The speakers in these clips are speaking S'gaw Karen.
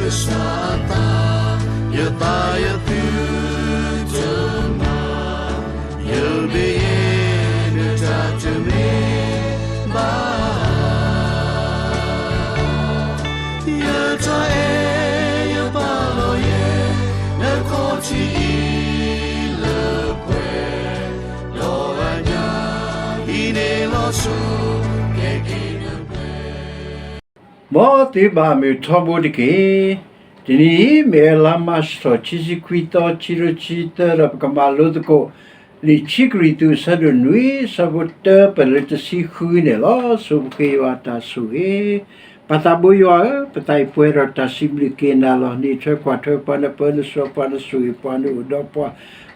ကစၢ်အသး, ယသးယသုတမၤ, ယမ့ၢ်ယဲ နတၢ်တမ့ၢ်ဘၣ်. ယတၢ်အဲၣ်ယပာ်လီၤယဲ နခီၣ်ထံးအံၤလၢပှဲၤ, ဒီးအညၣ်အံၤန့ၣ်လီၤဆီ ကဲက့ၤနပှဲၤ မ်သုဘၣ်မုာ်ထီဘိတက့ၢ်. တနံၤအံၤ မ့ၢ်ဝဲလါမၢ်ၡးထီၣ် ခံဆံခွံသီ ခံကထိခံဆံသၢ ဒီးပကမၤလိသကိး လံာ်ခံကရံၣ်သူး အဆၢဒိၣ်နွံ အဆၢဖိတၢ ပလၢတဆံဃုန့ၣ်လီၤ. ဆိပဃ့ယွၤအတၢ်ဆိၣ်ဂ့ၤ, ပၢ်သးဘိယွၤဧၢ, ပသးအံၤပှဲၤဒီးတၢ်စံးဘျုးက့ၤနၤလီၤ. နအံးထွဲကွၢ်ထွဲပှၤ, နပၢနစီပှၤ, နဆိၣ်ဂ့ၤပှၤ, နအိၣ်ဒီးပှၤ,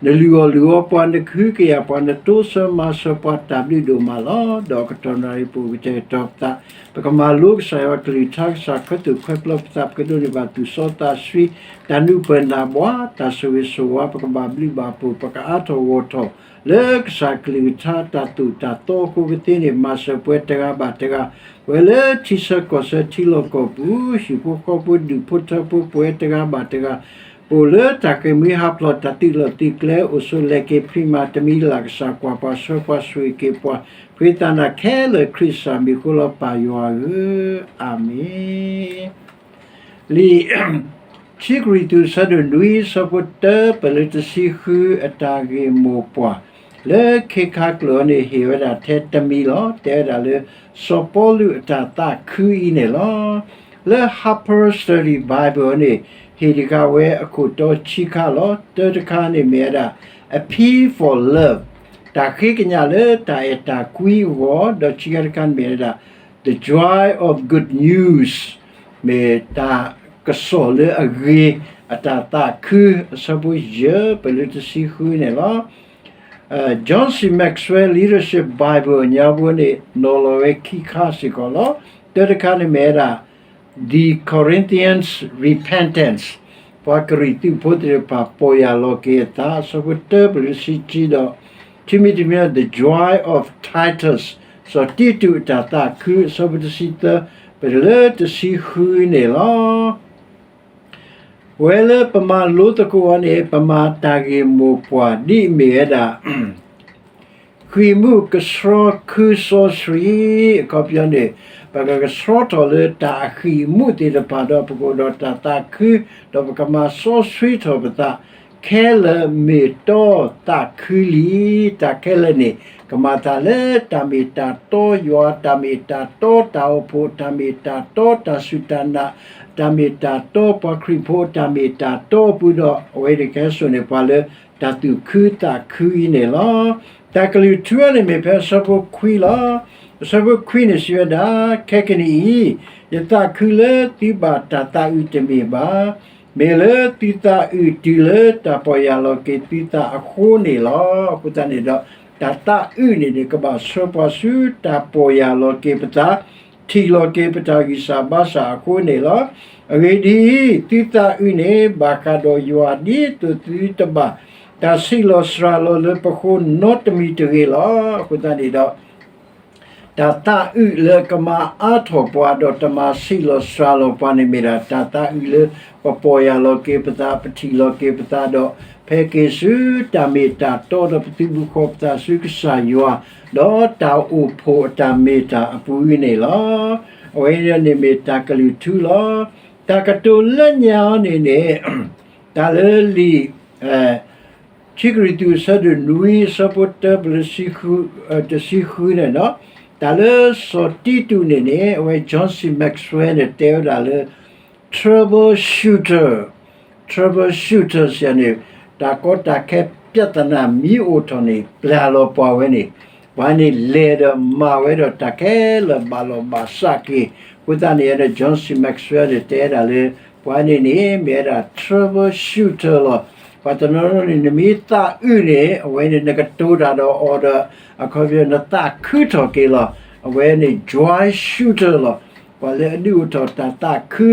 နလုၢ်အီၣ်လုၢ်အီပှၤ, နကဟုကယာ်ပှၤ, နတိစၢၤမၤစၢၤပှၤ တၢ်ဘျုးဒိၣ်မးလီၤ. ဒီးအကတီၢ်နၣ်ရံၣ် ပအိၣ်ကတဲာ်ကတီၤပသး, ပကမၤလိကစၢ်ယွၤအကလုၢ်ကထါ, ကစၢ်ခီသူၣ်ခွဲးပျီပသး, ပကဒိးန့ၢ်ဘၣ်သူၣ်စီသးဆှံ, တၢ်နုာ်ပၢၢ်နၢ်ဘှါ, တၢ်ဆိၣ်ဂ့ၤဆိၣ်ဝါ, ပကဘၣ်ဘျုးဘၣ်ဖှိၣ်, ပကအါထီၣ်ဂီၢ်ထီၣ် လၢကစၢ်ကလုၢ်ကထါ တၢ်သိၣ်တၢ်သီအဃိကသ့န့ၣ် မၤစၢၤပှၤတဂၤဘၣ်တဂၤ, ပဝဲလၢထံဆၢကီၢ်ဆၢထံလီၢ်ကီၢ်ပူၤ, ဟံၣ်ဖိဃီဖိဒူၣ်ဖိထၢဖိ ပဝဲတဂၤဘၣ်တဂၤ ပအိၣ်လၢတၢ်ဃ့ၢ်မှံဟးဖျိး တၢ်သုးလီၢ်သုးကျဲ အိၣ်ဆိးလဲၤက့ၤ ဖံးမၤတမံၤလၢ် ကစၢ်ကွၢ်ပှၤဆှၢပှၤဆိၣ်ဂ့ၤက့ၤပှၤ, ဃ့သးနၤခဲလၢာ် ခရံာ်ကစၢ်မံၤအဃိလီၤ ပၢ်ယွၤဧၢ, အၤမ့ၣ်. လံာ် ခံကရံၣ်သူး အဆၢဒိၣ်နွံ အဆၢဖိတၢ ပလၢတဆံဃု အတၢ်ဂ့ၢ်မိၢ်ပှၢ် လၢခ့ခါကျိာ်န့ၣ် ဟ့ၣ်ဝဲဒၣ်ထဲတမံၤလီၤ. တဲဝဲဒၣ်လၢ စီၤပီလူးအတၢ်သးခုအံၤန့ၣ်လီၤ. လၢ Harper Study Bible န့ၣ် ဟ့ၣ်တဂၤဝဲအခိၣ်တီခံခါလီၤ. တၢတခါန့ၣ်မ့ၢ်ဝဲဒၣ် A Plea for Love တၢ်ဃ့ကညးလၢတၢ်အဲၣ်တၢ်ကွံအဂီၢ်, ဒီးခံခါတခါန့ၣ်မ့ၢ်ဝဲဒၣ် The Joy of Good News မ့ၢ်တၢ်ကစီၣ်လၢအဂ့ၤ အတၢ်သးခု အဆၢဖိယဲၢ် ပလၢတဆံဃုန့ၣ်လီၤ. John C. Maxwell Leadership Bible ညါဘိန့ၣ် နီၤလီၤဝဲခံခါစ့ၢ်ကီးလီၤ. တၢတခါန့ၣ်မ့ၢ်ဝဲဒၣ် The Corinthians' Repentance ပှၤကရံၣ်သူးဖိသ့ၣ်တဖၣ် ပီၢ်ယၢ်လီၤက့ၤအသး အဆၢဖိတၢ ပလၢတဆံခံဒီး ခံမံၤတမံၤ The Joy of Titus စီၤတံတူးအတၢ်သးခု အဆၢဖိတဆံသၢ ပလၢတဆံဃုန့ၣ်လီၤ. ပဝဲလၢပမၤလိသကိးအီၤန့ၣ် ပမၤတၢ်ဂ့ၢ်မိၢ်ပှၢ်ဒ်အမ့ၢ်ဝဲဒၣ် ဃံၢ်မူးကဆှီခုစီဆှံ, အခီပညီန့ၣ် ပကကဆှီထီၣ်လၢတၢ်အဃံၢ်အမူးသ့ၣ်တဖၣ်ဒီး ပကအိၣ်ဒီးတၢ်သးခု, ဒီးပကမၤစီဆှံထီၣ်ပသး ခဲလၢာ်မ့ၢ်တီသးခုလံ. တၢ်ခဲလၢာ်န့ၣ် ကမၤသးလၢတၢ်မ့ၢ်တၢ်တီယွၤ, တၢ်မ့ၢ်တၢ်တီတၢ်အိၣ်ဖှိၣ်, တၢ်မ့ၢ်တၢ်တီတၢ်စူၢ်တၢ်နာ်, တၢ်မ့ၢ်တၢ်တီပှၤခရံာ်ဖိ, တၢ်မ့ၢ်တၢ်တီအပူၤဒီး အဝဲန့ၣ်ကဟဲစိာ်န့ၢ်ပှၤလၢ တၢ်သူၣ်ခုသးခုအံၤန့ၣ်လီၤ. တၢ်ကလုၢ်ထူအံၤန့ၣ်မ့ၢ်ဖဲအဆၢဖိခွံလီၤ. အဆၢဖိခွံန့ၣ်စံးဝဲဒၣ်, ခဲကနံၣ်အံၤ ယသးခုလၢသုဘၣ်တၢ်သးအုးတမ့ၢ်ဘၣ်, မ့ၢ်လၢသုသးအုးတုၤလၢတၢ်ပီၢ်ယၢ်လီၤက့ၤသုသးအဃိန့ၣ်လီၤ. အဃိသတးန့ၣ်ဒီး တၢ်သးအုးန့ၣ်န့ၣ် ကဘၣ်ဆှၢပှၤဆူတၢ်ပီၢ်ယၢ်လီၤက့ၤပသး, ထံၣ်လီၤက့ၤပတၢ်ဂံၢ်စၢ်ဘါစၢ်အဃိန့ၣ်လီၤ. အဂ့ၢ်ဒ်အံၤ, သုသးအုးန့ၣ် ဘၣ်ဃးဒီးယွၤ ဒ်သိးသုတဘၣ်တၢ်ဆံးလီၤစှၤလီၤလၢပဃိနီတမံၤတဂ့ၤလီၤ. အဃိသတးန့ၣ်ဒီး တၢ်သးအုးလၢကမၤအါထီၣ်ပှၤ ဒီးတမၤဆံးလီၤစှၤလီၤပှၤန့ၣ်မ့ၢ်ဒၣ် တၢ်သးအုးလၢပပီၢ်ယၢ်လီၤက့ၤပသး, ပထံၣ်လီၤက့ၤပသးဒီး ဖဲက့ၤဆူတၢ်မ့ၢ်တၢ်တီဒီး ပသုးဘူးဃီၤပသးဆူကစၢ်ယွၤ, ဒီးတၢ်အိၣ်ဖှိၣ်အတၢ်မ့ၢ်တၢ်အပူၤအံၤန့ၣ်လီၤ. အဝဲန့ၣ်မ့ၢ်တၢ်ကလုၢ်ထူလီၤ. တၢ်ကတိၤလၢညါအံၤန့ၣ်န့ၣ် တၢ်လၢလံာ် ခံကရံၣ်သူး အဆၢဒိၣ်နွံ အဆၢဖိတၢ ပလၢ တဆံဃုန့ၣ်ဒီး တၢ်လၢစီၤတံတူးန့ၣ်န့ၣ် အဝဲ John C Maxwell န့ၣ် တဲဝဲဒၣ်လၢ troubleshooter, troubleshooter စံးန့ၣ် တၢ်ကီတၢ်ခဲ ပြဿနာ မ့ၢ်အိၣ်ထီၣ်န့ၣ် ပျၢ်လီၤပှၤဝဲန့ၣ်, ပှၤန့ၣ်လဲၤဒီးမၤဝဲဒီးတၢ်ခဲလၢာ်ဘၣ်လီၤဘၣ်စးက့ၤ, အဃိသတးန့ၣ် John C Maxwell န့ၣ် တဲဒၣ်လၢ ပှၤန့ၣ်န့ၣ် မ့ၢ်ဝဲဒၣ် troubleshooter လီၤ. ပှၤတနီၤနီၤန့ၣ် နမ့ၢ်သးအုးန့ၣ် အဝဲန့ၣ် နကတိၤတၢ်ဒီးအီၤဒီး အခီပညီ နသးခုထီၣ်က့ၤလီၤ. အဝဲန့ၣ် joy shooter လီၤ. ပှၤလၢအဒုးအိၣ်ထီၣ်တၢ်သးခု,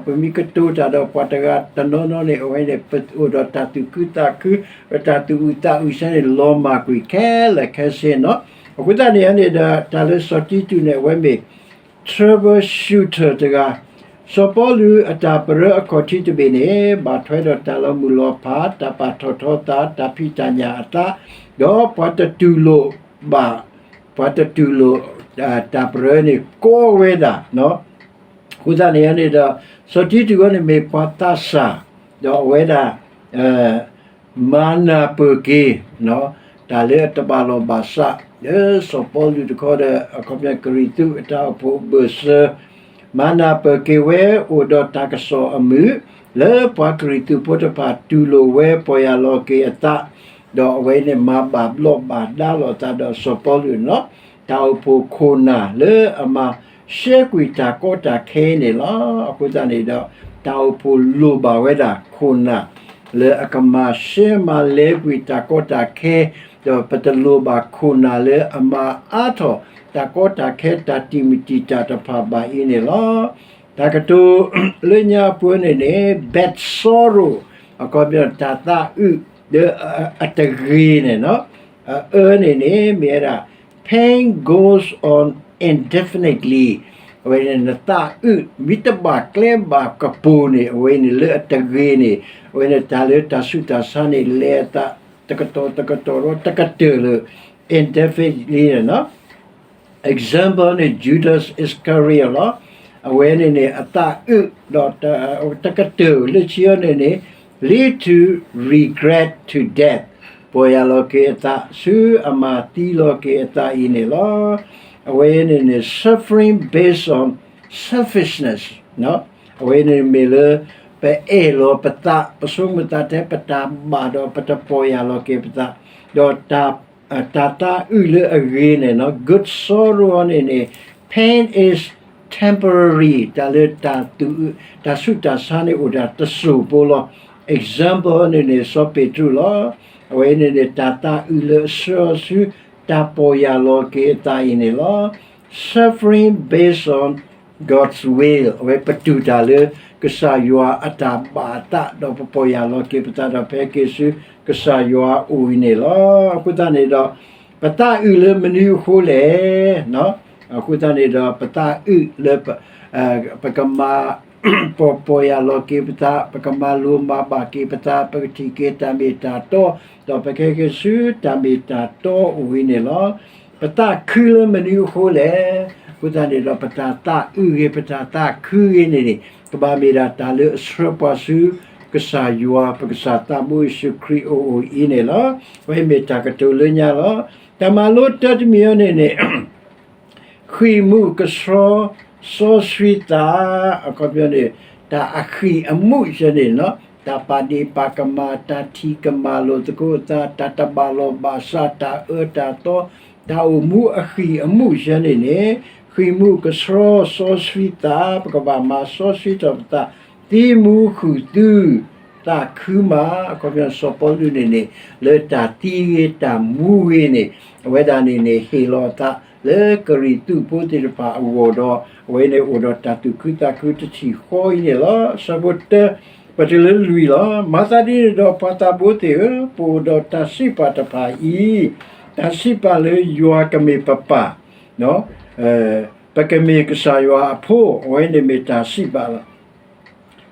ပမ့ၢ်ကတိၤတၢ်ဒီးပှၤတဂၤတနီၤနီၤန့ၣ် အဝဲန့ၣ် ပအိၣ်ဒီးတၢ်သူၣ်ခုသးခု, ဒီးတၢ်သူၣ်အုးသးအုးစ့ၢ်န့ၣ် လီၤမၢ်ကွံာ်ခဲလၢာ်ခဲဆ့နီၤ. အဃိသတးန့ၣ်န့ၣ်ဒီး တၢ်လၢစီၤတံတူးန့ၣ် အဝဲမ့ၢ် troubleshooter တဂၤ, စီၤပီလူးအတၢ်ပရၢအခီၣ်ထံးတဘ့ၣ်န့ၣ် ဘၣ်ထွဲဒီးတၢ်လီၤမုၢ်လီၤဖး, တၢ်ပာ်ထီၣ်ထီသး, တၢ်ဖံးတၢ်ညၣ်အသး, ဒီးပှၤတတူၢ်လိာ်ဘၣ်, ပှၤတတူၢ်လိာ်တၢ်ပရၢန့ၣ် ကီဝဲဒၣ် အဃိသတးန့ၣ်န့ၣ်ဒီး စီၤတံတူးအံၤန့ၣ်မ့ၢ်ပှၤသးစၢ်, ဒီးအဝဲဒၣ် မၤနၢ်ပၢၢ်က့ၤ တၢ်လၢအတဘၣ်လီၢ်ဘၣ်စး လၢစီၤပီလူးတခီဒီး အခီပညီကရံၣ်သူးအတၢ်အိၣ်ဖှိၣ်အဘၢၣ်စၢၤ မၤနၢ်ပၢၢ်က့ၤဝဲ အိၣ်ဒီးတၢ်ကစီၣ်အမုာ် လၢပှၤကရံၣ်သူးဖိတဖၣ်တူၢ်လိာ်ဝဲပီၢ်ယၢ်လီၤက့ၤအသး, ဒီးအဝဲန့ၣ်မၤဘၣ်ဘျီးဘၣ်ဒါလိာ်အသးဒီး စီၤပီလူးန့ၣ်လီၤ. တၢ်အိၣ်ဖှိၣ်ခိၣ်နၢ်လၢအမၤရှဲကွံာ်တၢ်ကီတၢ်ခဲအံၤန့ၣ်လီၤ. အဃိသတးန့ၣ်ဒီး တၢ်အိၣ်ဖှိၣ်လိၣ်ဘၣ်ဝဲဒၣ်ခိၣ်နၢ် လၢအကမၤရှဲမၤလဲၤကွံာ်တၢ်ကီတၢ်ခဲ, ဒီးပတလိၣ်ဘၣ်ခိၣ်နၢ်လၢအမၤအါထီၣ် တၢ်ကီတၢ်ခဲတၢ်တံာ်မုၢ်တံာ်တာ်တဖၣ်ဘၣ်အံၤန့ၣ်လီၤ. တၢ်ကတိၤလၢညါအပူၤန့ၣ်န့ၣ် bad sorrow အခီပညီတၢ်သးအုးလၢအတဂ့ၤန့ၣ်လီၤ. အအၢန့ၣ်န့ၣ် မ့ၢ်ဝဲဒၣ် pain goes on indefinitely အဝဲန့ၣ်နသးအုး မ့ၢ်တဘၣ်ကျဲဘၣ်ကပူၤန့ၣ် အဝဲန့ၣ်လၢအတဂ့ၤန့ၣ် အဝဲန့ၣ်တၢ်လၢတၢ်ဆူးတၢ်ဆါန့ၣ် လဲၤအသးတကတီၢ်တကတီၢ်ဒီးတကတၢၢ်လၢ indefinitely န့ၣ်လီၤ. example န့ၣ် Judas Iscariot လီၤ. အဝဲန့ၣ်န့ၣ် အသးအုးဒီးတကတၢၢ်လၢခံအီၤန့ၣ်န့ၣ် lead to regret to death ပီၢ်ယၢ်လီၤက့ၤအသး ဆူအမၤသံလီၤက့ၤအသးအံၤန့ၣ်လီၤ. အဝဲန့ၣ်န့ၣ် suffering based on selfishness အဝဲန့ၣ်မ့ၢ်လၢ ပအဲၣ်လီၤပသး ပဆိကမိၣ်သးထဲပတၢ်ဘၣ်ဒီးပတပီၢ်ယၢ်လီၤက့ၤပသး ဒီး တၢ်သးအုးလၢအဂ့ၤန့ၣ်လီၤ. good sorrow န့ၣ်န့ၣ် pain is temporary တၢ်လၢတၢ်သူး တၢ်ဆူးတၢ်ဆါန့ၣ်အိၣ်ဒၣ်တစိၢ်ဖိလီၤ. example န့ၣ်န့ၣ် စီၤပ့းတရူးလီၤ. အဝဲန့ၣ်န့ၣ် တၢ်သးအုးလၢအဆှၢအီၤဆူ တၢ်ပီၢ်ယၢ်လီၤက့ၤအသးအံၤန့ၣ်လီၤ. suffering based on God's will အဝဲပတူၢ်တၢ်လၢ ကစၢ်ယွၤအတၢ်ဘၣ်အသး ဒီးပပီၢ်ယၢ်လီၤက့ၤပသးဒီးဖဲက့ၤဆူ ကစၢ်ယွၤအအိၣ်အံၤန့ၣ်လီၤ. အဃိသတးန့ၣ်ဒီး ပသးအုးလၢမနုၤအဃိလဲၣ်. အဃိသတးန့ၣ်ဒီး ပသးအုးလၢ ပကမၤ ပီၢ်ပီၢ်ယၢ်လီၤက့ၤပသး, ပကမၤလိၤမၤဘၣ်က့ၤပသး, ပကထံၣ်က့ၤတၢ်မ့ၢ်တၢ်တီ, ဒီးပကဟဲက့ၤဆူတၢ်မ့ၢ်တၢ်တီအိၣ်အံၤန့ၣ်လီၤ. ပသးခုလၢမနုၤအဃိလဲၣ်. အဃိသတးန့ၣ်ဒီး ပတၢ်သးအုးဂ့ၤ ပတၢ်သးခုဂ့ၤန့ၣ်န့ၣ် ကဘၣ်မ့ၢ်ဒၣ်တၢ်လၢအဆှၢပှၤဆူ ကစၢ်ယွၤ ပကစၢ်သးဘိယ့ၣ်ၡူးခရံာ်အအိၣ်အံၤန့ၣ်လီၤ. အဝဲမ့ၢ်တၢ်ကတိၤလၢညါလီၤ. တၢ်မၤလိတၢတမံၤအံၤန့ၣ်န့ၣ် ဃံၢ်မူးကဆှီစီဆှံသး, အခီပညီန့ၣ် တၢ်အဃံၢ်အမူးယဲန့ၣ်လီၤ. တၢ်ပာ်ဒ့ၣ်ပာ်ကမၣ်, တၢ်ထံၣ်ကမၣ်လိာ်သကိးအသး, တၢ်တဘၣ်လီၢ်ဘၣ်စး, တၢ်အၢတၢ်သီ, တၢ်အိၣ်မူအဃံၢ်အမူးယဲန့ၣ်န့ၣ် ဃံၢ်မူးကဆှီစီဆှံသး, ပကဘၣ်မၤစီဆှံထီၣ်ပသး, သံမူဃုာ်သု သးခုမး, အခီပညီစီၤပီလူးန့ၣ်န့ၣ် လၢတၢ်သံဂ့ၤတၢ်မူဂ့ၤန့ၣ် အဝဲဒၣ်န့ၣ်န့ၣ် ဟ့ၣ်လီၤအသးလၢကရံၣ်သူးဖိသ့ၣ်တဖၣ်အဂီၢ်ဒီး အဝဲန့ၣ်အိၣ်ဒီးတၢ်သူၣ်ခုသးခုတထံၣ်ဃီအံၤန့ၣ်လီၤ. ဆၢဖိတၢ ပတုၤလၢလွံၢ်လီၤ. မၤသးဒ်န့ၣ်ဒီးပှၤသးဘိသ့ၣ်ဧၢ, ပအိၣ်ဒီးတၢ်စံးပာ်တဖၣ်အံၤ, တၢ်စံးပာ်လၢယွၤကမ့ၢ်ပပၢ် ပကမ့ၢ်ကစၢ်ယွၤအဖိ, အဝဲန့ၣ်မ့ၢ်တၢ်စံးပာ်လီၤ.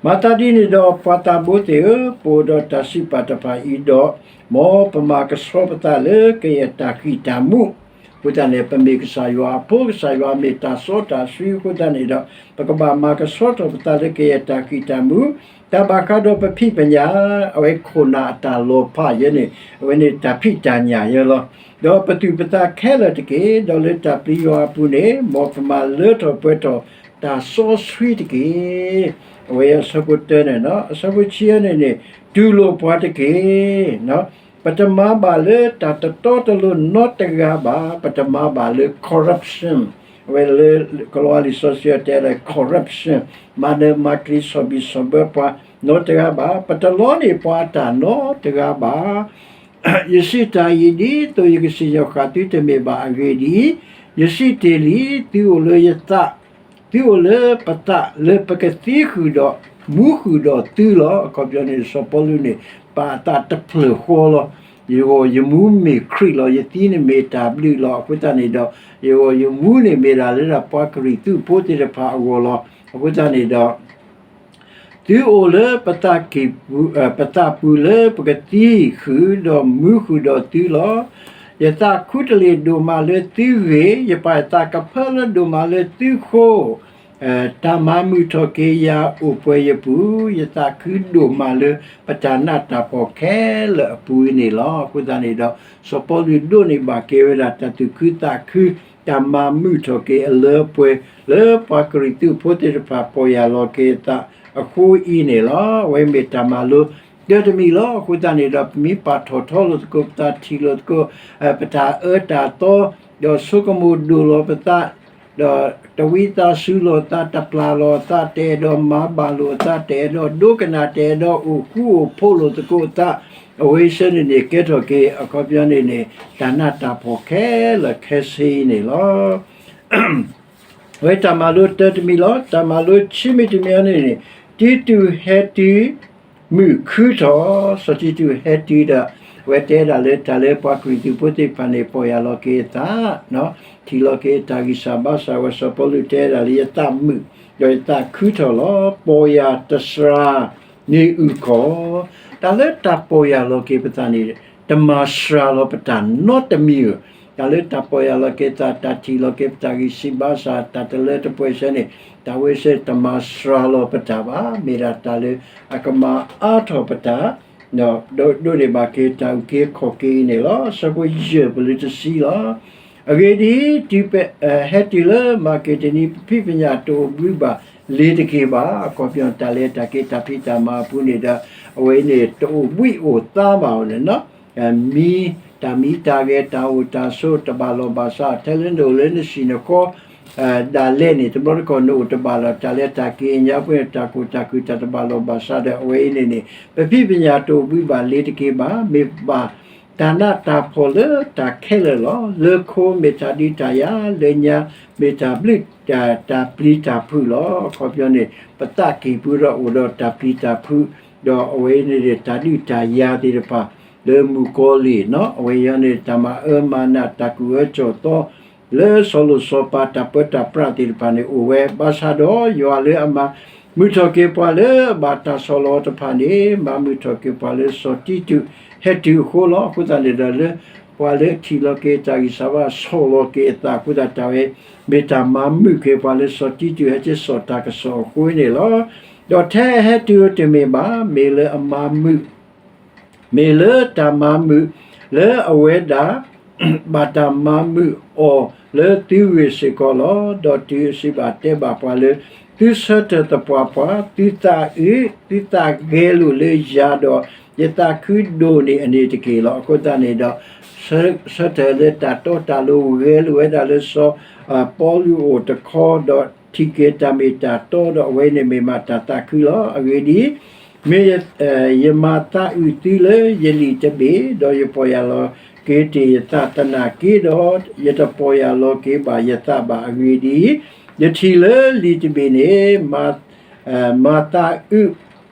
မၤသးဒ်န့ၣ်ဒီးပှၤသးဘိသ့ၣ်ဧၢ, ပအိၣ်ဒီးတၢ်စံးပာ်တဖၣ်အံၤဒီး, မ်ပမၤကဆှီပသးလၢကယဲၢ်တၢ်ဃံၣ်တၢ်မူး, အဃိသတးန့ၣ် ပမ့ၢ်ကစၢ်ယွၤအဖိ, ကစၢ်ယွၤမ့ၢ်တၢ်စီတၢ်ဆှံအဃိသတးန့ၣ်ဒီး, ပကဘၣ်မၤကဆှီထီၣ်ပသးလၢကယဲၢ်တၢ်ဃံၣ်တၢ်မူး, တၢ်ဘၣ်ဃးဒီးပဖံးပညၣ်, အဝဲခိၣ်နၢ်အတၢ်လီၤဖးယဲန့ၣ်, အဝဲန့ၣ်တၢ်ဖံးတၢ်ညၣ်ယဲလီၤ. ဒီးပသူၣ်ပသးခဲလၢာ်တက့ၢ်, ဒီးလၢတၢ်ပျံၤယွၤအပူၤန့ၣ်, မ်ပမၤလၢထီၣ်ပှဲၤထီၣ် တၢ်စီဆှံတက့ၢ်. အဝဲအဆၢဖိတၢန့ၣ်လီၤ. အဆၢဖိခံန့ၣ်န့ၣ်, တူၢ်လိာ်ပှၤတက့ၢ်. ပတမၤဘၣ်လၢတၢ်တတီတလိၤနီတဂၤဘၣ်, ပတမၤဘၣ်လၢ corruption, အဝဲလၢကလံးဝါလံာ်စီဆှံတဲလၢ corruption, မၤနၢၤမၤကျံၤ ဆီၣ်ဘံၣ်ဆီၣ်ဘၢပှၤနီတဂၤဘၣ်, ပတလီန့ၢ်ပှၤအတၢ်နီတဂၤဘၣ်. ယစံးတၢ်အံၤဒ်သိးယကစံၣ်ညီၣ်ဃာ်သု တမ့ၢ်ဘၣ်အဂ့ၢ်ဒ်အံၤ, ယစံးတ့ၢ်လံ, သုအိၣ်လၢယသး, သုအိၣ်လၢပသး လၢပကသံဃုာ်ဒီးမူဃုာ်ဒီးသုလီၤ. အခီပညီန့ၣ် စီၤပီလူးန့ၣ် ပာ်အသးတဖျၢၣ်ဃီလီၤ. ယဂီၢ်ယမူမ့ၢ်ခရံာ်လီၤ. ယသံန့ၣ်မ့ၢ်တၢ်ဘျုးလီၤ. အဃိသတးန့ၣ်ဒီး ယဂီၢ်ယမူန့ၣ်မ့ၢ်ဒၣ်လၢဒၣ်ပှၤကရံၣ်သူးဖိသ့ၣ်တဖၣ်အဂီၢ်လီၤ. အဃိသတးန့ၣ်ဒီး သုအိၣ်လၢပသးကံၢ်ပူၤ, ပသးပူၤလၢပကသံဃုာ်ဒီးမူဃုာ်ဒီးသုလီၤ. ယသးခူတလ့ၢ်ဒိၣ်မးလၢသုဂ့ၢ်, ယပာ်ယသးကဖၢလၢဒိၣ်မးလၢသုဃိ, တၢ်မၤမုာ်ထီၣ်က့ၤယၤအိၣ်ပှဲၤယပူၤ, ယသးခုဒိၣ်မးလၢပတၢ်နးတၢ်ဖှီၣ်ခဲလၢာ်အပူၤအံၤန့ၣ်လီၤ. အဃိသတးန့ၣ်ဒီး စီၤပီလူးဒိးန့ၢ်ဘၣ်က့ၤဝဲဒၣ်တၢ်သူၣ်ခုသးခု, တၢ်မၤမုာ်ထီၣ်က့ၤအလၢပှဲၤ လၢပှၤကရံၣ်သူးဖိသ့ၣ်တဖၣ်ပီၢ်ယၢ်လီၤက့ၤအသးအဃိအံၤန့ၣ်လီၤ. အဝဲမ့ၢ်တၢ်မၤလိတၢ်တမံၤလီၤ. အဃိသတးန့ၣ်ဒီး ပမ့ၢ်ပာ်ထီၣ်ထီလိာ်သကိး ပသးထံၣ်လိာ်သကိး ပတၢ်အၢတၢ်သီ, ဒီးဆိကမိၣ်ဒိၣ်လီၤပသး, ဒီးတဝံသးစူၤလိာ်သး, တပျၢ်လီၤသး, တအဲၣ်ဒိးမၤဘၣ်လိာ်သး, တအဲၣ်ဒိးဒိကနၣ်, တအဲၣ်ဒိးအိၣ်ဃူအိၣ်ဖိးလိာ်သကိးသး, အဝဲအံၤစ့ၢ်န့ၣ်န့ၣ် ကဲထီၣ်က့ၤ အခီပညီန့ၣ်န့ၣ် တၢ်နးတၢ်ဖှီၣ်ခဲလၢာ်ခဲဆ့အံၤန့ၣ်လီၤ. အဝဲတၢ်မၤလိတၢ်တမံၤလီၤ. တၢ်မၤလိဆံမံၤတမံၤအံၤန့ၣ်န့ၣ် တံတူးဟဲတုၤ မုာ်ခုထီၣ်, စီၤတံတူးဟဲတုၤဒီး အဝဲတဲဒၣ်လၢတၢ်လၢပှၤကရံၣ်သူးဖိသ့ၣ်တဖၣ်န့ၣ် ပီၢ်ယၢ်လီၤက့ၤအသး, ထံၣ်လီၤက့ၤတၢ်ဂံၢ်စၢ်ဘါစၢ်ဝဲ စီၤပီလူးတဲဒၣ်လၢယသးမုာ်, ဒီးယသးခုထီၣ်လီၤ. ပီၢ်ယၢ်တစှၤန့ၢ်အုၣ်ခီၣ်, တၢ်လၢတၢ်ပီၢ်ယၢ်လီၤက့ၤပသးန့ၣ် တမၤစှၤလီၤပတၢ်နီတမံၤဧိၤ, တၢ်လၢတၢ်ပီၢ်ယၢ်လီၤက့ၤသး တၢ်ထံၣ်လီၤက့ၤပတၢ်ဂံၢ်စၢ်ဘါစၢ် တၢ်တလၢတပှဲၤစ့ၢ်န့ၣ် တၢ်ဝဲစ့ၢ်တမၤစှၤလီၤပတၢ်ဘၣ်, မ့ၢ်ဒၣ်တၢ်လၢအကမၤအါထီၣ်ပတၢ် ဒိးန့ၢ်ဘၣ်က့ၤတၢ်အုၣ်က့ၤခီၣ်က့ၤအံၤန့ၣ်လီၤ. ဆၢဖိယဲၢ်ပလၢတဆံလီၤ. အဂ့ၢ်ဒ်အံၤ, တုၤပဟဲတုၤလၢမၤက့ဒိနံ ပဖံးပညၣ်တအိၣ်ဘှံးဘၣ်လ့ၤတက့ၢ်ဘၣ်. အခီပညီတၢ်လဲၤတၢ်က့ၤတၢ်ဖံးတၢ်မၤအပူၤန့ၣ်ဒီး အဝဲအံၤန့ၣ် တအိၣ်ဘှံးအိၣ်သါဘၣ်အီၤန့ၣ် မံ, တၢ်မံတၢ်ဂဲၤ တၢ်အိၣ်တၢ်ဆိး တဘၣ်လီၢ်ဘၣ်စး ထဲလၢနအိၣ်လၢနဟံၣ်နဃီ ဒၣ်လဲာ်န့ၣ် တဘျီတခီၣ်နအိၣ်တဘၣ်လီၢ် တၢ်လဲၤတၢ်က့ၤညါပှဲၤန့ၣ် တၢ်ကိၢ်တၢ်ခုၣ်တၢ်တဘၣ်လီၢ်ဘၣ်စးဒီး အဝဲအံၤန့ၣ်န့ၣ် ပဖံးပညၣ်တအိၣ်ဘှံးဘၣ်လ့ၤတက့ၢ်ဘၣ်. မ့ၢ်ဘၣ်တၢ်နးတၢ်ဖှီၣ်လၢတၢ်ခဲလၢာ်လီၤ. လၢခိမ့ၢ်တၢ်ဒုးတၢ်ယၤ လၢညါမ့ၢ်တၢ်ဘျုး တၢ်ပျံၤတၢ်ဖုးလီၤ. အခီပညီန့ၣ် ပသးကံၢ်ပူၤဒီးအိၣ်ဒီးတၢ်ပျံၤတၢ်ဖုး ဒီးအဝဲအံၤန့ၣ်န့ၣ် တၢ်ဒုးတၢ်ယၤသ့ၣ်တဖၣ် လၢမုၣ်ကီၤလံၢ်န့ၣ် အဝဲအံၤန့ၣ် တၢ်မၤအၢမၤနး တၢ်ကူၣ်အၢစီၣ်သီ လၢစီၤလိၤစီၤပၤတၢ်ပၢတၢ်ပြးသ့ၣ်တဖၣ်န့ၣ်အိၣ်ဝဲ ဘၣ်ဆၣ်ဒီးယွၤလၢအမၤမုာ်ထီၣ်က့ၤပှၤလၢအဘၣ်တၢ်ဆီၣ်လီၤတဖၣ်န့ၣ် မၤမုာ်ထီၣ်က့ၤပှၤလၢစီၤတံတူးဟဲတုၤအဃိလီၤ. အဃိသတးန့ၣ်ဒီးလၢ ပှၤလၢထံၣ်လီၤက့ၤတၢ်ဂံၢ်စၢ်ဘါ ဆီၣ်လီၤက့ၤအသးအဃိသတး တၢ်ဝဲ မ့ၢ်တၢ်မၤမုာ်က့ၤပှၤလၢစီၤတံတူးဟဲက့ၤစိာ်တၢ်ကစီၣ်အဃိန့ၣ်လီၤ. ဒီးထဲအဟဲတုၤတမ့ၢ်ဘၣ် မ့ၢ်လၢအမၤမုာ် မ့ၢ်လၢတၢ်မၤမုာ် လၢအဝဲဒၣ် ဘၣ်တၢ်မၤမုာ်အီၤလၢသုဂ့ၢ်စ့ၢ်ကီးလီၤ. ဒီးတုၤအစံးဘၣ်တဲဘၣ်ပှၤလၢ သုဆၢထၢၣ်သပှၢ်ပှၢ် သုသးအုး သုသးဂဲၤလိာ်လၢယၤဒီး ယသးခုဒိၣ်န့ၢ်အန့ၣ်တက့ၢ်လီၤ. အဃိသတးန့ၣ်ဒီး ဆၢ, ဆၢထၢၣ်လၢတၢ်တီတၢ်လိၤ ဂဲၤလိာ်ဝဲဒၣ်လၢစီၤ, ပီလူးအိၣ်တခီ ဒီးထံၣ်က့ၤတၢ်မ့ၢ်တၢ်တီ ဒီးအဝဲန့ၣ်မ့ၢ်မးတၢ်သးခုလီၤ. အဂ့ၢ်ဒ်အံၤ, မ့ၢ်ယ, ယမၤသးအုးသုလၢယလံာ်တဘ့ၣ်, ဒီးယပီၢ်ယၢ်လီၤက့ၤတ့ၢ်ယသးသနာ်က့ဒီး, ယတပီၢ်ယၢ်လီၤက့ၤဘၣ်ယသးဘၣ်. အဂ့ၢ်ဒ်အံၤ, ယထံၣ်လၢလံာ်တဘ့ၣ်န့ၣ် မၤ, မၤသးအုး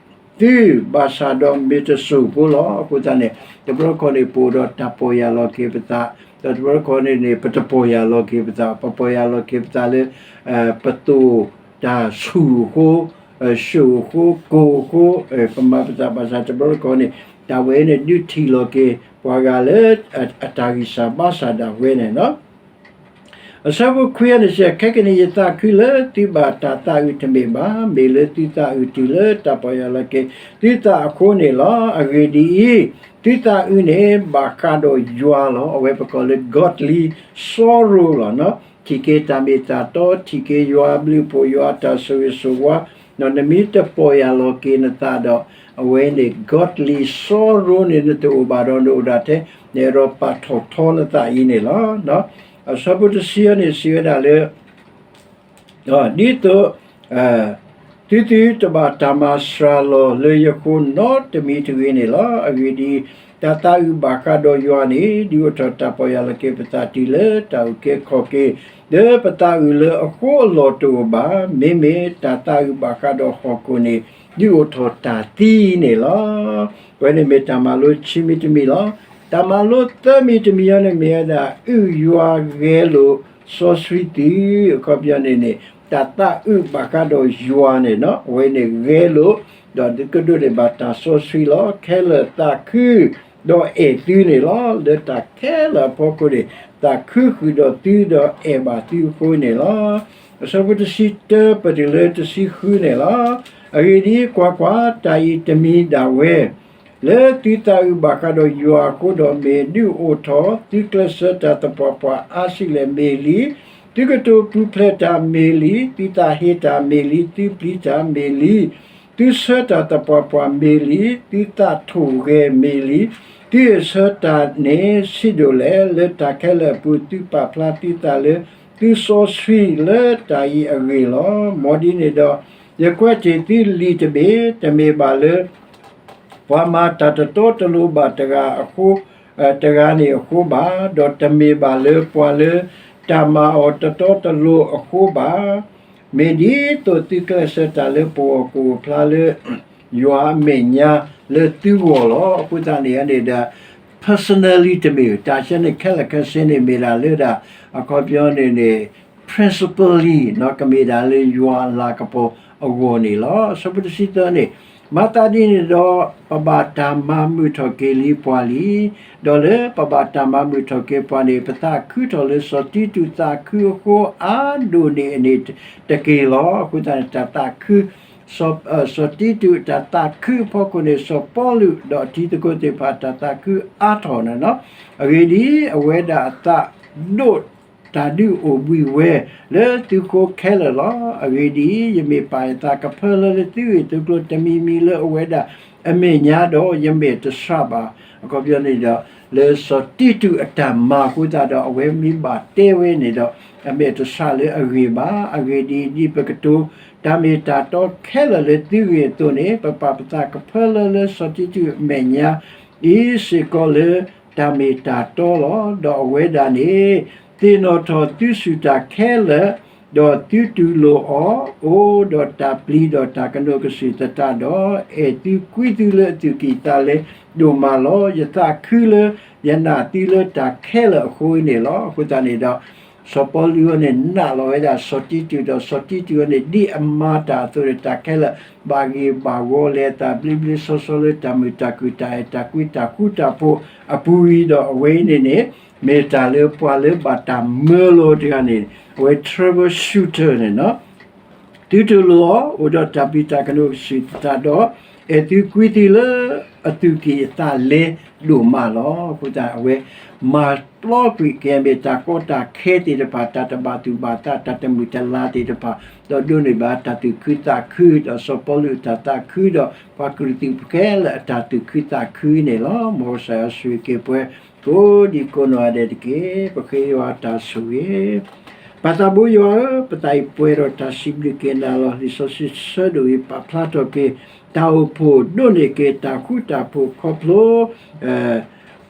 သုဘၣ်ဆၣ်ဒီးမ့ၢ်တစိၢ်ဖိလီၤ. အဃိသတးန့ၣ် တဘျီတခီၣ်န့ၣ် ပအိၣ်ဒီးတၢ်ပီၢ်ယၢ်လီၤက့ၤပသး, ဒီးတဘျီတခီၣ်န့ၣ်န့ၣ် ပတပီၢ်ယၢ်လီၤက့ၤပသး, ပပီၢ်ယၢ်လီၤက့ၤပသးလၢ ပသိၣ်တၢ်ဆူၣ်အဃိ, ဆူၣ်အဃိ, ကိၢ်အဃိ, ပမၤပသးဘၣ်ဆၣ်တဘျီတခီၣ်န့ၣ် တၢ်ဝဲန့ၣ်ဒုးထံၣ်လီၤက့ၤပှၤဂၤလၢ အတၢ်ဂံၢ်စၢ်ဘါစၢ်ဒၣ်ဝဲန့ၣ်လီၤ. အဆၢဖိခွံန့ၣ်စံး, ခဲကနံၣ် ယသးခုလၢသုဘၣ်တၢ်သးအုးတမ့ၢ်ဘၣ်, မ့ၢ်လၢသုသးအုးတုၤလၢတၢ်ပီၢ်ယၢ်လီၤက့ၤသုသးအဃိန့ၣ်လီၤ. အဂ့ၢ်ဒ်အံၤ, သုသးအုးန့ၣ် ဘၣ်ဃးဒီးယွၤလီၤ. အဝဲပကိးလၢ godly sorrow လီၤ. ထံၣ်က့ၤတၢ်မ့ၢ်တၢ်တီ, ထံၣ်က့ၤယွၤအဘျုးအဖှိၣ်, ယွၤအတၢ်ဆိၣ်ဂ့ၤဆိၣ်ဝါ, ဒီးနမ့ၢ်တပီၢ်ယၢ်လီၤက့ၤနသးဒီး အဝဲန့ၣ် godly sorrow န့ၣ် နတအိၣ်ဘၣ်ဒီးနအိၣ်ဒၣ်ထဲ နအဲၣ်ဒိးပာ်ထီၣ်ထီနသးအံၤန့ၣ်လီၤ. အဆၢဖိတဆံန့ၣ် စံးဝဲဒၣ်လၢ ဒ်သိး သုသုတဘၣ်တၢ်မၤစှၤလီၤလၢယဃိနီတမံၤတဂ့ၤန့ၣ်လီၤ. အဂ့ၢ်ဒ်အံၤ, တၢ်သးအုးဘၣ်ဃးဒီးယွၤန့ၣ် ဒုးအိၣ်ထီၣ်တၢ်ပီၢ်ယၢ်လီၤက့ၤပသးတုၤလၢတၢ်အုၣ်က့ၤခီၣ်က့ၤ လၢပသးအုးလၢအဃိအလီၢ်တအိၣ်ဘၣ်. မ့မ့ၢ်တၢ်သးအုးဘၣ်ဃးဒီးဟီၣ်ခိၣ်န့ၣ် ဒုးအိၣ်ထီၣ်တၢ်သံန့ၣ်လီၤ. အဝဲန့ၣ်မ့ၢ်တၢ်မၤလိဆံမံၤတမံၤလီၤ. တၢ်မၤလိသၢမံၤတမံၤအံၤန့ၣ်မ့ၢ်ဝဲဒၣ် အုၣ်ယွၤဂဲၤလိာ်စီဆှံသု, အခီပညီန့ၣ်န့ၣ် တၢ်သးအုးဘၣ်ဃးဒီးယွၤန့ၣ်လီၤ. အဝဲန့ၣ်ဂဲၤလိာ်, ဒီးဒုးကဒိးန့ၢ်ဘၣ်တၢ်စီဆှံလီၤ. ခဲလၢာ်သးခု ဒီးအဲၣ်သုန့ၣ်လီၤ. လၢတၢ်ခဲလၢာ်အဖီခိၣ်န့ၣ် သးခုဃုာ်ဒီးသု ဒီးအဲၣ်ဘၣ်သုအဃိန့ၣ်လီၤ. အဆၢဖိတဆံတၢ ပတုၤလၢတဆံဃုန့ၣ်လီၤ. အဂ့ၢ်ဒ်အံၤ, ကွၢ်ကွၢ်, တၢ်အံၤတမံၤဒၣ်ဝဲ လၢသုသးအုးဘၣ်ဃးဒီးယွၤအဃိဒီး မ့ၢ်ဒုးအိၣ်ထီၣ်သုကျဲးစၢးတၢ်သပှၢ်ပှၢ်အါဆံးလဲၣ်မ့ၢ်လံ, သုကတိၤပူၤဖျဲးတၢ်မ့ၢ်လံ, သုသးဟ့တၢ်မ့ၢ်လံ, သုပျံၤတၢ်မ့ၢ်လံ, သုဆၢတၢ်သပှၢ်ပှၢ်မ့ၢ်လံ, သုသးထိၣ်ဂဲၤမ့ၢ်လံ, သုအ့ၣ်ဆၢတၢ်န့ၣ်ဆံးဒိၣ်လဲၣ်. လၢတၢ်ခဲလၢာ်အပူၤ သုပာ်ဖျါသုသးလၢသုစီဆှံလၢတၢ်အံၤအဂ့ၢ်လီၤ. မ်ဒ်န့ၣ်ဒီး ယကွဲးတ့ၢ်သုလံာ်တဘ့ၣ်, တမ့ၢ်ဘၣ်လၢ ပှၤမၤတၢ်တတီတလိၤဘၣ်တဂၤအဃိ, တဂၤန့ၣ်အဃိဘၣ်, ဒီးတမ့ၢ်ဘၣ်လၢပှၤလၢတၢ်မၤအီၤတတီတလိၤအဃိဘၣ်. မ့ၢ်ဒ်သိးသုကျဲးစၢးတၢ်လၢပဂီၢ်ကအိၣ်ဖျါလၢ ယွၤအမဲာ်ညါလၢသုဂီၢ်လီၤ. အဃိသတးန့ၣ်န့ၣ်ဒီး personally တမ့ၢ်, တၢ်ဆၢန့ၣ်ခဲလၢာ်ခဲဆ့န့ၣ် မ့ၢ်ဒၣ်လၢဒၣ် အခီပညီန့ၣ်န့ၣ် principally ကမ့ၢ်ဒၣ်လၢယွၤအလၤကပီၤအဂီၢ်န့ၣ်လီၤ. အဆၢဖိတဆံသၢန့ၣ်, မၤသးဒ်န့ၣ်ဒီး ပဘၣ်တၢ်မၤမုာ်ထီၣ်က့ၤလံပှၤလံ, ဒီးလၢပဘၣ်တၢ်မၤမုာ်ထီၣ်က့ၤပှၤန့ၣ် ပသးခုထီၣ်လၢစီၤတံတူးသးခုအဃိအါဒိၣ်န့ၢ်အန့ၣ်တက့ၢ်လီၤ. အဃိသတးန့ၣ် တၢ်သးခု စီၤတံတူးအတၢ်သးခုအဖီခိၣ်န့ၣ် စီၤပီလူးဒီးအတံၤသကိးသ့ၣ်တဖၣ်အတၢ်သးခုအါထီၣ်န့ၣ်လီၤ. အဂ့ၢ်ဒ်အံၤ, အဝဲဒၣ်အသးဒိးတၢ်ဒုးအိၣ်ဘှံးဝဲလၢသုဃိခဲလၢာ်လီၤ. အဂ့ၢ်ဒ်အံၤ, ယမ့ၢ်ပာ်ယသးကဖၢလၢလၢသုဂ့ၢ်သုကျိၤတမံၤမံၤလၢအဝဲဒၣ်အမဲာ်ညါဒီး ယမဲာ်တဆှးဘၣ်. အခီပညီန့ၣ်ဒီး လၢစီၤတံတူးအတၢ်မၤအဃိသတးဒီး အဝဲမ့ၢ်ဘၣ်တဲဝဲန့ၣ်ဒီး အမဲာ်တဆှးလၢအဂ့ၢ်ဘၣ်. အဂ့ၢ်ဒ်အံၤ, ဒ်ပကတိၤတၢ်မ့ၢ်တၢ်တီခဲလၢာ်လၢသုဂ့ၢ်အသိးန့ၣ်, ပပာ်ပသးကဖၢလၢလၢစီၤတံတူးအမဲာ်ညါ အံၤစ့ၢ်ကီးလၢတၢ်မ့ၢ်တၢ်တီလီၤ. ဒီးအဝဲဒၣ်န့ၣ် သ့ၣ်နီၣ်ထီၣ်သုစူၢ်တၢ်ခဲလၢာ်, ဒီးသုတူၢ်လိာ်အီၤ, အိၣ်ဒီးတၢ်ပျံၤဒီးတၢ်ကနိးကစုာ်သတးဒီး, အဲၣ်သုကွံသုလၢအသူၣ်ကံၢ်သးလဲဒိၣ်မးလီၤ. ယသးခုလၢယနာ်သုလၢတၢ်ခဲလၢာ်အဃိန့ၣ်လီၤ. အဃိသတးန့ၣ်ဒီး စီၤပီလူးန့ၣ် နာ်လီၤဝဲဒၣ်စီၤတံတူးဒီး စီၤတံတူးန့ၣ် ဒ်အမၤတၢ်အသိးန့ၣ် တၢ်ခဲလၢာ် ဘၣ်ဂ့ၤဘၣ်ဂီၤလဲၤအသးဘျ့ဘျ့ဆှီဆှီလၢတၢ်မုာ်တၢ်ခုၣ် တၢ်အဲၣ်တၢ်ကွံ တၢ်ဃူတၢ်ဖိးအပူၤအံၤဒီး အဝဲအံၤန့ၣ်န့ၣ် မ့ၢ်တၢ်လၢပှၤလၢဘၣ်တၢ်မၢလီၤတဂၤန့ၣ် အဝဲ troubleshooter န့ၣ်လီၤ. သုတူၢ်လိာ်အီၤ အိၣ်ဒီးတၢ်ပျံၤတၢ်ကနိးကစုာ်သတးဒီး အဲၣ်သုကွံသုလၢအသူၣ်ကံၢ်အသးလဲဒိၣ်မးလီၤ. အဃိသတး အဝဲမၤပျီကွံာ်က့ၤ မ့ၢ်တၢ်ကီတၢ်ခဲသ့ၣ်တဖၣ် တၢ်တဘၣ်သူၣ်ဘၣ်သး တၢ်တမုာ်တလၤသ့ၣ်တဖၣ် ဒီးဒိးန့ၢ်ဘၣ်တၢ်သူၣ်ခုသးခု ဒီးစီၤပီလူးအတၢ်သးခု ဒီးပှၤကရံၣ်သူးခဲလၢာ်အတၢ်သူၣ်ခုသးခုန့ၣ်လီၤ. မ်ကစၢ်ယွၤဆိၣ်ဂ့ၤက့ၤပှၤ ကိးဒံကိးနီၢ်ဂၤဒဲးတက့ၢ်. ပဃ့ယွၤတၢ်ဆိၣ်ဂ့ၤ ပၢ်သးဘိယွၤဧၢ, ပသးအံၤပှဲၤဒီးတၢ်စံးဘျုးက့ၤနၤလီၤ. လံာ်စီဆှံဆၢဒိၣ်အံၤ ပာ်ဖျါထီၣ်က့ၤ တၢ်အိၣ်ဖှိၣ်ဒိးန့ၢ်က့ၤတၢ်ဃူတၢ်ဖိးခီဖျိ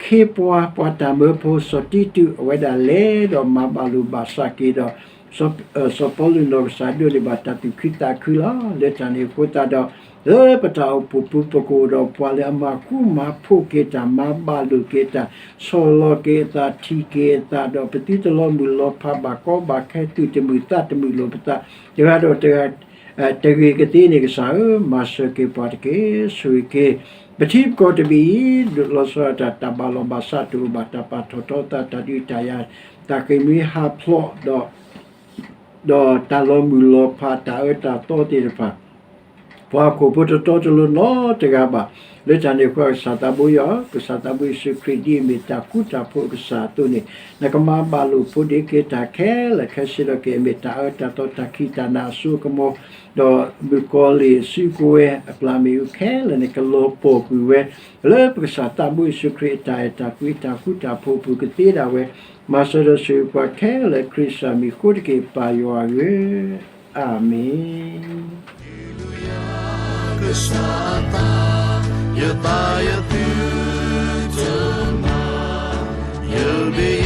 ခ့ပှၤ ပှၤတၢ်မၢဖိ စီၤတံတူး အဝဲဒၣ်လဲၤဒီးမၤဘၣ်လိာ်ဘၣ်စးက့ၤဒီး စီၤပီလူးနီၢ်ကစၢ်ဒိးန့ၢ်ဘၣ်တၢ်သူၣ်ခုသးခုလီၤ. လၢတၢ်န့ၣ်အဃိသတးဒီး လၢပတၢ်အိၣ်ဖှိၣ်ပူၤ ပကအိၣ်ဒီးပှၤလၢအမၤဃူမၤဖိးက့ၤတၢ် မၤဘၣ်လိာ်က့ၤတၢ် ဆီၣ်လီၤက့ၤအသး ထံၣ်က့ၤအသး ဒီးပသုတလီၤမုၢ်လီၤဖးဘၣ်ကီဘၣ်ခဲ သူၣ်တမုာ်သးတမုာ်လိာ်ပသး တဂၤဒီးတဂၤ တဂ့ၤကသ့န့ၣ် ကစၢ်ဧၢ, မၤစၢၤက့ၤပှၤတက့ၢ်. ဆိၣ်ဂ့ၤက့ၤ ပထံပကီၢ်တဘ့ၣ်အံၤ ဒိးလီၤဆီဒၣ်တၢ် တၢ်ဘၣ်လီၤဘၣ်စးတအိၣ်ဘၣ်, တၢ်ပာ်ထီၣ်ထီသး တၢ်ဒုးတၢ်ယၤ တၢ်ဃ့ၢ်မှံဟးဖျိး ဒီး ဒီးတၢ်လီၤမုၢ်လီၤဖး တၢ်အၢတၢ်သီသ့ၣ်တဖၣ် ပှၤဟီၣ်ခိၣ်ဖိတတီတလိၤနီတဂၤဘၣ်. လၢတၢ်န့ၣ်အဃိ ကစၢ်သးဘိယွၤ, ကစၢ်သးဘိယ့ၣ်ၡူးခရံာ် ဒ်အမ့ၢ်တၢ်ဃူတၢ်ဖိးအကစၢ်အသိးန့ၣ်, နကမၤဘၣ်လိာ်ဖိးဒ့က့ၤတၢ်ခဲလၢာ်ခဲဆ့ဒီး ကမ့ၢ်တၢ်အၢတၢ်သီ တၢ်ခံးတၢ်နၤ အစိအကမီၤ, ဒီးမုၣ်ကီၤလံၢ်အစုကဝဲၤ အပျၢ်မ့ၣ်အူခဲလၢာ်န့ၣ် ကလီၤပှီၢ်ကွံာ်ဝဲ လၢပကစၢ်သးဘိယ့ၣ်ၡူးခရံာ်အတၢ်အဲၣ်တၢ်ကွံ တၢ်ဃူတၢ်ဖိးအပူၤ ကသ့ဒၣ်ဝဲ မၤစၢၤဒီးဆိၣ်ဂ့ၤပှၤခဲလၢာ် ခရံာ်ကစၢ်မံၤအဃိတက့ၢ် ပၢ်ယွၤဧၢ, အၤမ့ၣ်. Hallelujah, ကစၢ်အသး, ယသးယသုတမၤ, ယဘ့ၣ်